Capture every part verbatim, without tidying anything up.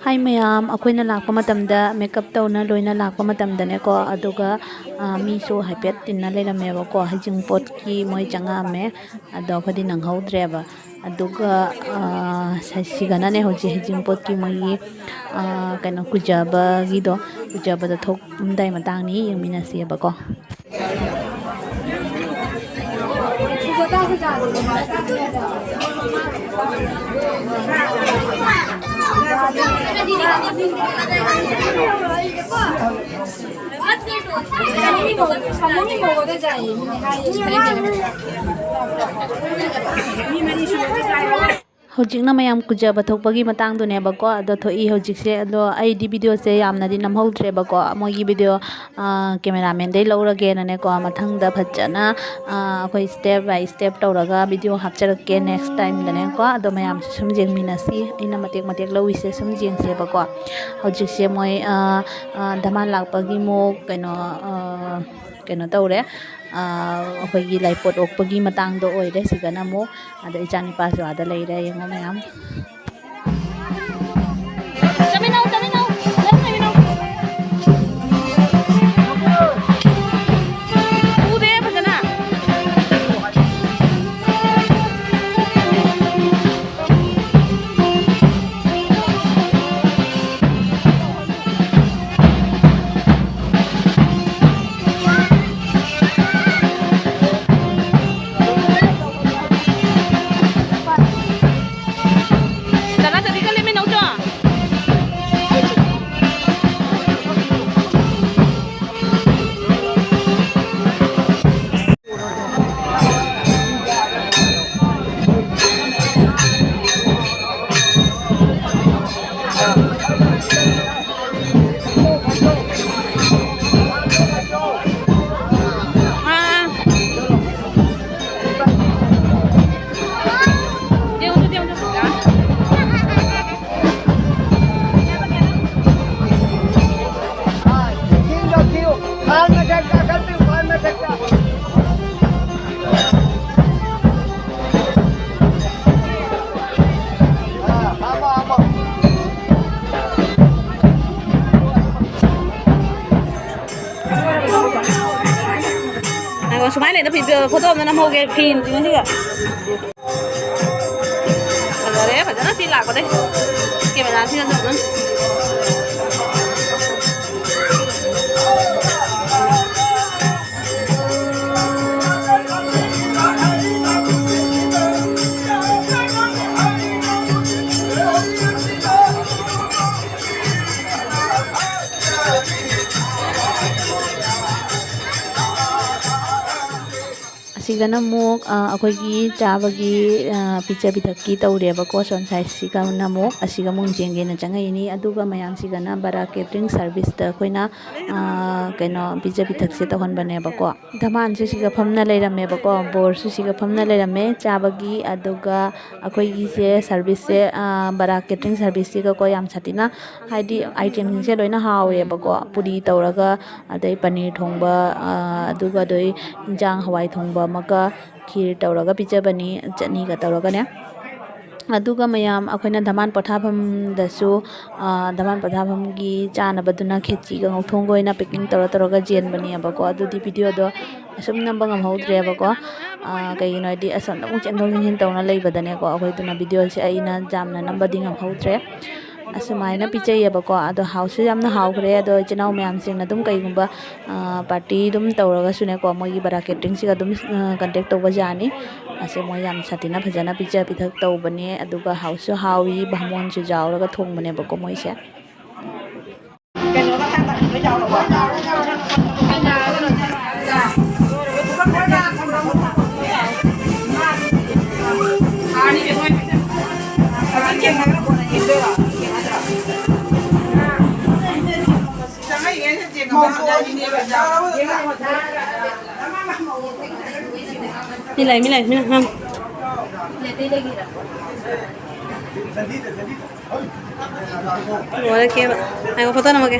ꯍꯥꯏ ꯃꯌꯥꯝ, ꯑꯩꯈꯣꯏꯅ ꯂꯥꯛꯄ ꯃꯇꯝꯗ, ꯃꯦꯀꯞ ꯇꯧꯅ ꯂꯣꯏꯅ ꯂꯥꯛꯄ ꯃꯇꯝꯗꯅꯦꯀꯣ, ꯑꯗꯨꯒ, ꯑ, ꯃꯤꯁꯨ ꯍꯥꯏꯐꯦꯠ ꯇꯤꯟꯅ ꯂꯩꯔꯝꯃꯦꯕꯀꯣ, ꯍꯩꯖꯤꯡꯄꯣꯠꯀꯤ ꯃꯣꯏ ꯆꯪꯉꯛꯑꯝꯃꯦ꯫ ꯑꯗꯣ ꯑꯩꯈꯣꯏꯗꯤ ꯅꯪꯍꯧꯗ꯭ꯔꯦꯕ꯫ ꯑꯗꯨꯒ, ꯑ, ꯁ-, ꯁꯤꯒꯅꯅꯦ ꯍꯧꯖꯤꯛ ꯍꯩꯖꯤꯡꯄꯣꯠꯀꯤ ꯃꯣꯏꯒꯤ, ꯑ, ꯀꯩꯅꯣ, ꯀꯨꯖꯕꯒꯤꯗꯣ, ꯀꯨꯖꯕꯗꯣ ꯊꯣꯛꯂꯝꯗꯥꯏ ꯃꯇꯥꯡꯅꯤ, ꯌꯦꯡꯃꯤꯟꯅꯁꯦꯕꯀꯣ꯫ ꯍꯧꯖꯤꯛꯅ ꯃꯌꯥꯝ ꯀꯨꯖꯕ ꯊꯣꯛꯄꯒꯤ ꯃꯇꯥꯡꯗꯨꯅꯦꯕꯀꯣ, ꯑꯗꯣ ꯊꯣꯛꯏ ꯍꯧꯖꯤꯛꯁꯦ꯫ ꯑꯗꯣ ꯑꯩꯗꯤ ꯚꯤꯗꯤꯑꯣꯁꯦ ꯌꯥꯝꯅꯗꯤ ꯅꯝꯍꯧꯗ꯭ꯔꯦꯕꯀꯣ, ꯃꯣꯏꯒꯤ ꯚꯤꯗꯤꯑꯣ, ꯑ, ꯀꯦꯃꯦꯔꯥꯃꯦꯟꯗꯩ ꯂꯧꯔꯒꯦꯅꯅꯦꯀꯣ, ꯃꯊꯪꯗ ꯐꯖꯅ, ꯑ, ꯑꯩꯈꯣꯏ step by step ꯇꯧꯔꯒ ꯚꯤꯗꯤꯑꯣ ꯍꯥꯞꯆꯔꯛꯀꯦ next timeꯗꯅꯦꯀꯣ꯫ ꯑꯗꯣ ꯃꯌꯥꯝꯁꯨ ꯁꯨꯝ ꯌꯦꯡꯃꯤꯟꯅꯁꯤ, ꯑꯩꯅ ꯃꯇꯦꯛ ꯃꯇꯦꯛ ꯂꯧꯔꯤꯁꯦ ꯁꯨꯝ ꯌꯦꯡꯁꯦꯕꯀꯣ꯫ ꯍꯧꯖꯤꯛꯁꯦ ꯃꯣꯏ, ꯑ, ꯑ, ꯙꯃꯥꯟ ꯂꯥꯛꯄꯒꯤ ꯃꯨꯛ ꯀꯩꯅꯣ, ꯑ, ꯀꯩꯅꯣ ꯇꯧꯔꯦ꯫ ꯑ, ꯑꯩꯈꯣꯏꯒꯤ ꯂꯥꯏꯄꯣꯠ ꯑꯣꯛꯄꯒꯤ ꯃꯇꯥꯡꯗꯣ ꯑꯣꯏꯔꯦ ꯁꯤꯗꯅ ꯑꯃꯨꯛ꯫ ꯑꯗ ꯏꯆꯥꯅꯤꯄꯥꯁꯨ ꯑꯥꯗ ꯂꯩꯔꯦ, ꯌꯦꯡꯉꯣ ꯃꯌꯥꯝ꯫ ꯆꯠꯃꯤꯟꯅꯧ, ꯆꯠꯃꯤꯟꯅꯧ, ꯆꯠꯃꯤꯟꯅꯧ꯫ ꯎꯗꯦ ꯐꯖꯅ꯫ ꯁꯨꯃꯥꯏꯅ ꯂꯩꯗ, ꯐꯤ-, ꯐꯣꯇꯣ ꯑꯃ ꯅꯝꯍꯧꯒꯦ, ꯐꯤ ꯏꯟꯗ꯭ꯔꯤꯉꯩꯁꯤꯒ꯫ ꯐꯖꯔꯦ, ꯐꯖꯅ ꯁꯤ ꯂꯥꯛꯄꯗꯩ꯫ ꯀꯦꯃꯦꯔꯥꯁꯤꯅ ꯑꯗꯨꯝ꯫ ꯑꯁꯤꯒꯅ ꯑꯃꯨꯛ, ꯑ, ꯑꯩꯈꯣꯏꯒꯤ ꯆꯥꯕꯒꯤ, ꯑ, ꯄꯤꯖ ꯄꯤꯊꯛꯀꯤ ꯇꯧꯔꯦꯕꯀꯣ꯫ ꯁꯣꯝ ꯁꯥꯏꯠꯁꯤꯒꯅ ꯑꯃꯨꯛ, ꯑꯁꯤꯒ ꯑꯃꯨꯛ ꯌꯦꯡꯒꯦꯅ ꯆꯪꯉꯛꯏꯅꯤ꯫ ꯑꯗꯨꯒ ꯃꯌꯥꯝꯁꯤꯒꯅ ꯕꯔꯥ ꯀꯦꯇꯔꯤꯡ ꯁꯥꯔꯚꯤꯁꯇ ꯑꯩꯈꯣꯏꯅ, ꯑ, ꯀꯩꯅꯣ, ꯄꯤꯖ ꯄꯤꯊꯛꯁꯦ ꯇꯧꯍꯟꯕꯅꯦꯕꯀꯣ꯫ ꯙꯃꯥꯟꯁꯨ ꯁꯤꯒ ꯐꯝꯅ ꯂꯩꯔꯝꯃꯦꯕꯀꯣ, ꯕꯣꯔꯁꯨ ꯁꯤꯒ ꯐꯝꯅ ꯂꯩꯔꯝꯃꯦ ꯆꯥꯕꯒꯤ꯫ ꯑꯗꯨꯒ ꯑꯩꯈꯣꯏꯒꯤꯁꯦ ꯁꯥꯔꯚꯤꯁꯁꯦ, ꯑ, ꯕꯔꯥ ꯀꯦꯇꯔꯤꯡ ꯁꯥꯔꯚꯤꯁꯁꯤꯒꯀꯣ ꯌꯥꯝ ꯁꯥꯊꯤꯅ, ꯍꯥꯏꯗꯤ ꯑꯥꯏꯇꯦꯝꯁꯤꯡꯁꯦ ꯂꯣꯏꯅ ꯍꯥꯎꯋꯦꯕꯀꯣ꯫ ꯄꯨꯔꯤ ꯇꯧꯔꯒ, ꯑꯗꯩ ꯄꯅꯤꯔ ꯊꯣꯡꯕ, ꯑ, ꯑꯗꯨꯒ ꯑꯗꯩ ꯏꯟꯖꯥꯡ ꯍꯋꯥꯏ ꯊꯣꯡꯕ ꯑꯃꯒ ꯈꯤꯔ ꯇꯧꯔꯒ ꯄꯤꯖꯕꯅꯤ, ꯆꯠꯅꯤꯒ ꯇꯧꯔꯒꯅꯦ꯫ ꯑꯗꯨꯒ ꯃꯌꯥꯝ ꯑꯩꯈꯣꯏꯅ ꯙꯃꯥꯟ ꯄꯣꯊꯥꯐꯝꯗꯁꯨ, ꯑ, ꯙꯃꯥꯟ ꯄꯣꯊꯥꯐꯝꯒꯤ ꯆꯥꯅꯕꯗꯨꯅ ꯈꯦꯆꯤꯒ ꯉꯧꯊꯣꯡꯒ ꯑꯣꯏꯅ ꯄꯦꯛꯀꯤꯡ ꯇꯧꯔ ꯇꯧꯔꯒ ꯌꯦꯟꯕꯅꯦꯕꯀꯣ꯫ ꯑꯗꯨꯗꯤ ꯚꯤꯗꯤꯑꯣꯗꯣ ꯑꯁꯨꯝ ꯅꯝꯕ ꯉꯝꯍꯧꯗ꯭ꯔꯦꯕꯀꯣ꯫ ꯑ, ꯀꯩꯒꯤꯅꯣ ꯍꯥꯏꯗꯤ ꯑꯁꯣꯝꯗ ꯑꯃꯨꯛ ꯆꯦꯟꯊꯣꯛ ꯆꯦꯟꯁꯤꯟ ꯇꯧꯅ ꯂꯩꯕꯗꯅꯦꯀꯣ꯫ ꯑꯩꯈꯣꯏꯗꯨꯅ ꯚꯤꯗꯤꯑꯣꯁꯦ ꯑꯩꯅ ꯌꯥꯝꯅ ꯅꯝꯕꯗꯤ ꯉꯝꯍꯧꯗ꯭ꯔꯦ꯫ ꯑꯁꯨꯃꯥꯏꯅ ꯄꯤꯖꯩꯌꯦꯕꯀꯣ꯫ ꯑꯗꯣ ꯍꯥꯎꯁꯨ ꯌꯥꯝꯅ ꯍꯥꯎꯈ꯭ꯔꯦ꯫ ꯑꯗꯣ ꯏꯆꯤꯟ ꯏꯅꯥꯎ ꯃꯌꯥꯝꯁꯤꯡꯅ ꯑꯗꯨꯝ ꯀꯩꯒꯨꯝꯕ, ꯑ, ꯄꯥꯔꯇꯤ ꯑꯗꯨꯝ ꯇꯧꯔꯒꯁꯨꯅꯦꯀꯣ, ꯃꯣꯏꯒꯤ ꯕꯔꯥ ꯀꯦꯇꯔꯤꯡꯁꯤꯒ ꯑꯗꯨꯝ, ꯑ, ꯀꯟꯇꯦꯛ ꯇꯧꯕ ꯌꯥꯅꯤ꯫ ꯑꯁꯦ ꯃꯣꯏ ꯌꯥꯝ ꯁꯥꯊꯤꯅ ꯐꯖꯅ ꯄꯤꯖ ꯄꯤꯊꯛ ꯇꯧꯕꯅꯦ꯫ ꯑꯗꯨꯒ ꯍꯥꯎꯁꯨ ꯍꯥꯎꯏ, ꯕꯥꯃꯣꯟꯁꯨ ꯌꯥꯎꯔꯒ ꯊꯣꯡꯕꯅꯦꯕꯀꯣ ꯃꯣꯏꯁꯦ꯫ ꯃꯤ ꯂꯥꯛꯑꯦ, ꯃꯤ ꯂꯥꯛꯑꯦ, ꯃꯤ ꯂꯥꯛꯑꯦ, ꯃꯥ꯫ ꯂꯣꯏꯔꯦ ꯀꯦꯕ꯫ ꯉꯥꯏꯈꯣ, ꯐꯣꯇꯣ ꯅꯝꯃꯛꯀꯦ꯫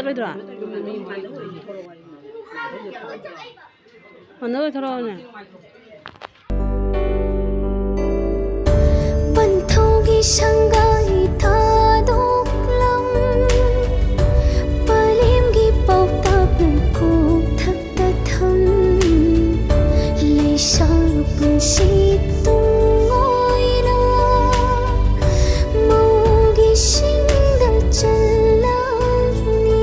ꯂꯣꯏꯗ꯭ꯔꯣ? ꯃꯟꯗ ꯂꯣꯏꯊꯣꯔꯛꯑꯣꯅꯦ꯫ ꯄꯟꯊꯧꯒꯤ ꯁꯪꯒꯥꯏ ꯊꯥꯗꯣꯛꯂꯝ, ꯄꯂꯦꯝꯒꯤ ꯄꯥꯎꯇꯥꯛꯅ ꯀꯣꯛꯊꯛꯇ ꯊꯝ, ꯂꯩꯁꯥ ꯄꯨꯟꯁꯤ ꯇꯨꯡ ꯑꯣꯏꯅ ꯃꯧꯒꯤ ꯁꯤꯡꯗ ꯆꯜꯂꯝꯃꯤ꯫